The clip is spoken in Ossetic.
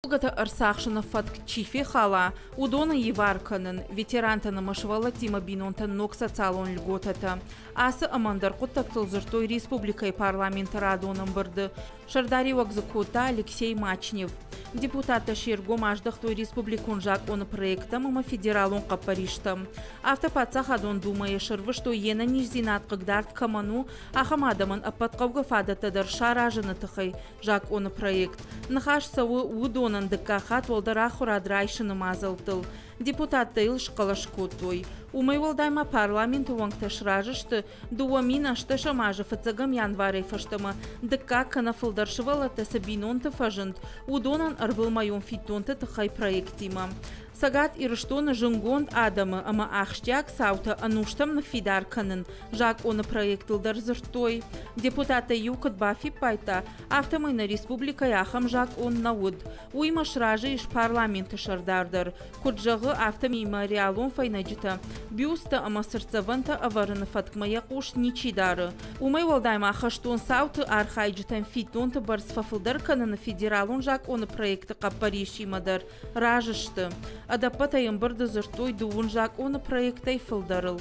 Хӕдтулгӕтӕ ӕрцахсыны фӕтк чи фехала, уыдоны ивар кӕнын, ветерантӕн ӕмӕ сывӕллӕттимӕ бинонтӕн ног социалон льготӕтӕ. Ацы ӕмӕ ӕндӕр хъуыддӕгтыл дзырдтой республикӕйы парламенты радон ӕмбырды. Сӕрдариуӕг дзы кодта Алексей Мачнев. Депутаттӕ се ргом аздӕхтой республикон закъоны проекттӕм ӕмӕ федералон хъӕппӕристӕм. Афтӕ Паддзахадон Думӕйы сӕрвыстой йе нӕниздзинад хъыгдард кӕмӕн у, ахӕм адӕмӕн ӕппӕт хъӕугӕ фадӕттӕ дӕр саразыны тыххӕй закъоны проект. Ныхас цӕуы уыдонӕн дыккаг хатт уӕлдӕр ахуырад райсыны мадзӕлттыл. Депутаттӕ йыл схъӕлӕс кодтой. Уымӕй уӕлдай ма парламенты уӕнгтӕ сразы сты 2018 азы фыццӕгӕм январӕй фӕстӕмӕ дыккаг кӕнӕ фылдӕр сывӕллӕттӕ цы бинонты фӕзынд, уыдонӕн ӕрвылмӕйон фиддонты тыххӕй проектимӕ. Цӕгат Ирыстоны зынгонд адӕмы ӕмӕ ахсджиаг цаутӕ ӕнустӕм ныффидар кӕнын закъоны проектыл дӕр дзырдтой. Депутаттӕй иу куыд бафиппайдта, афтӕмӕй нӕ республикӕйы ахӕм закъон нӕ уыд. Уыимӕ сразы ис парламенты сӕрдар дӕр. Куыд зӕгъы, афтӕмӕй мемориалон фӕйнӕджытӕ, бюсттӕ ӕмӕ цыртдзӕвӕнтӕ ӕвӕрыны фӕткмӕ йӕ хъус ничи дары. Уымӕй уӕлдай ма хӕстон цауты архайджытӕн фиддонты бӕрц фӕфылдӕр кӕныны федералон закъоны проекты хъӕппӕрисимӕ дӕр разы сты. Ӕдӕппӕтӕй ӕмбырды дзырдтой дыууын закъоны проектӕй фылдӕрыл.